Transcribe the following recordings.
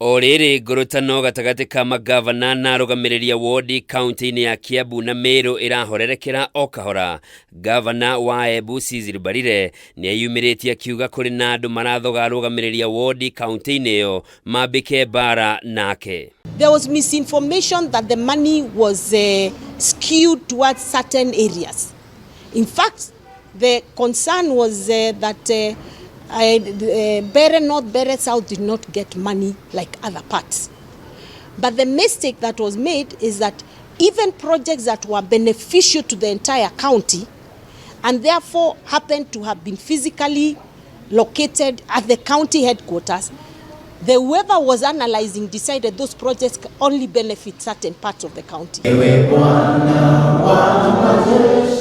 O rĩrĩ ngũrũtano gatagatĩ ka magavana na arũgamĩrĩri a wondi kaunti-inĩ ya Kiambu na Meru ĩrahorerekera o kahora. Gavana wa Embu Cecil Mbarire nĩ eyumĩrĩtie akiuga kũrĩ na andũ marathoga arũgamĩrĩri a wondi kaunti-inĩ ĩyo mambĩke mbara nake. There was misinformation that the money was skewed towards certain areas. In fact, the concern was that Mbeere North, Mbeere South did not get money like other parts. But the mistake that was made is that even projects that were beneficial to the entire county and therefore happened to have been physically located at the county headquarters, the whoever was analyzing decided those projects only benefit certain parts of the county.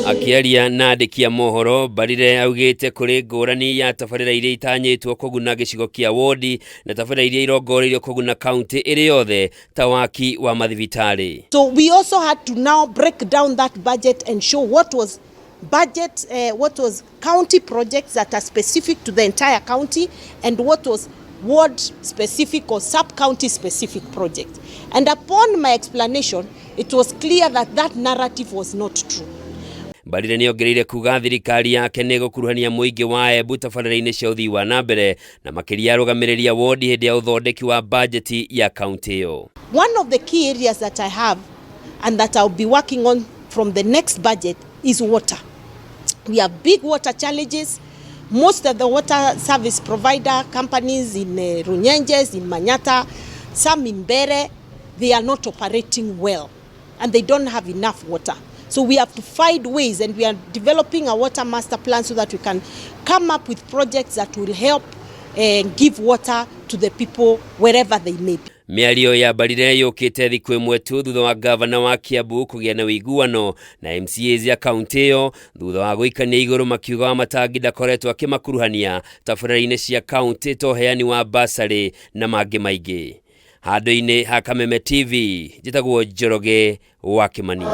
Akĩaria na andĩki a mohoro, Mbarire augĩte kũrĩ ngũrani ya tabarĩra iria itanyĩtwo kũguna gĩcigo kĩa wondi na tabarĩra iria irongoreirio kũguna kaunti ĩrĩ yothe ta waki wa mathibitarĩ. So we also had to now break down that budget and show what was budget, what was county projects that are specific to the entire county and what was ward specific or sub-county specific project. And upon my explanation, it was clear that that narrative was not true. Mbarire nĩ ongereire kuga thirikari yake nĩ ĩgũkuruhania mũingĩ wa Embu tabarĩra-inĩ cia ũthii wa na mbere na makĩria arũgamĩrĩri a wondi hĩndĩ ya ũthondeki wa bajeti ya kaunti ĩyo. One of the key areas that I have and that I'll be working on from the next budget is water. We have big water challenges. Most of the water service provider companies in Runyenjes, in Manyata, some in Mbeere, they are not operating well and they don't have enough water. So we have to find ways, and we are developing a water master plan so that we can come up with projects that will help give water to the people wherever they may be. Mĩario ya Mbarire yũkĩte thikũ ĩmwe tu thutha wa gavana wa Kiambu kũgĩa na ũiguano na MCAs ya kaunti ĩyo thutha wa gũikania igũrũ makiuga Wamatangi ndakoretwo akĩmakuruhania tabarĩra-inĩ cia kaunti ta ũheani wa basarĩ na mangĩ maingĩ. Handũ-inĩ ha Kameme TV njĩtagwo Njoroge wa Kĩmani.